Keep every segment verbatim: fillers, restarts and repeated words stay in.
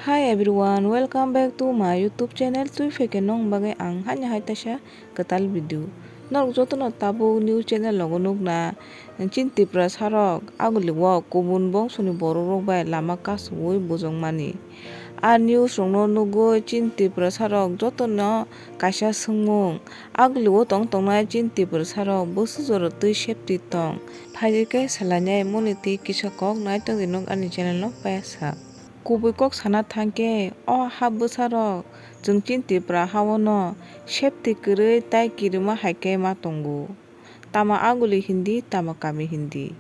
Hi everyone, welcome back to my YouTube channel. Twi phaikhe nong bagwi ang haino hai taisa kwtal video. Norok jotono tabuk new channel logo nukna, chini Tiprasarok aguli o kubun bongsoni borok rok bai lama kasugwi bujokmani. A news rokno nugwi chini Tiprasarok jotono kaisa swngmung, aguli o tong tongnai chini Tiprasarok bwswk jora twi safety tong? Phaidi khe salainai moni twi kisa kok naitokdi nok ani channel no paiya sak. Kubui kok sana thangkhe, o ha bwsarok chwng chini Tipra hao no safety kwrwi tai kirima hai khe ma tongo. Tamo aguli Hindi, tamo kami Hindi.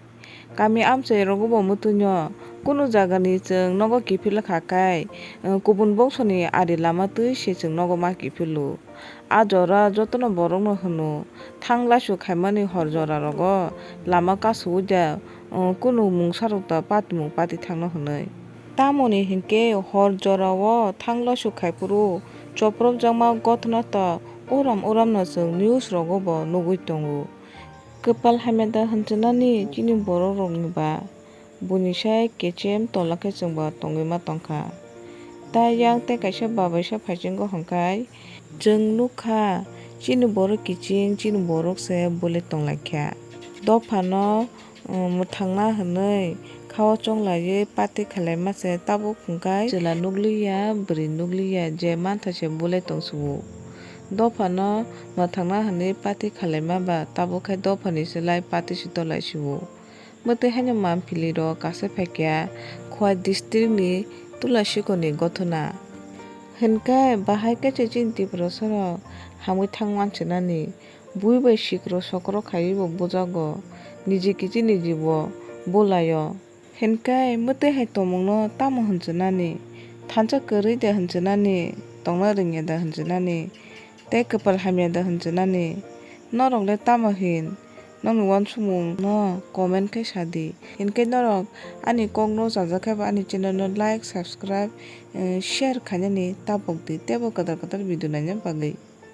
Kami amchai rogo bo mwtwino kunu jagani chwng nogo kiphil kha kai, eh, kubun bongsoni ari lama twi se chwng nogo ma kiphilo. A jora jotono borokno hwno, thang laisu khaimani hor jora rogo lama kasugwi da, uh, kunu mungsarok ta patimung pati thangno hwnwi. Tamoni hinkhe hor jorao thang laisu khaiphuru chopropjakma gothona ta uram uramno chwng news rogo bo nugwi tongo. Kwpal hamya da hwnchwnani chini borok rokni ba. Buini sai kechem tola khe chwngbo tongwi ma tongkha. Tai yang tei kaisa babaisa phaichinggo hwnkhai chwng nukha chini borok kiching, chini borok se bwlwi tonglaikha. Dophano, um, mwthangna hwnwi khao chonglaiwi party khwlaima se tabuk hwnkhai chwla nukliya, bwrwi nukliya je mantha se bwlwi tongsugo. Dophano mwthangna hwnwi party khwlaima ba tabuk khai dophani slai party se tolaisugo. Mwtwi haino Mamphili rok kaisa phaikha Khowai district ni Tulashikhor ni gothona. Hinkhe bahai khe se chini Tiprasa rok hamwi thang manchinani, bui bai sikro sokro khaiwi bo bujago, niji kichi niji bo bulaio. Hinkhe mwtwi hai tongmungno tamo hwnchwnani? Thansa kwrwi de hwnchwnani? Tongna rwngya de hwnchwnani? Tei kwpal hamya da hwnchwnani? Norok le tamo hin? Nokni uansukmung no comment khe sa di. Hinkhe norok ani kok no chajak khe ba ani channel no like, subscribe, eh, share khainani tabok di teibo kwtal kwtal video naina bagwi.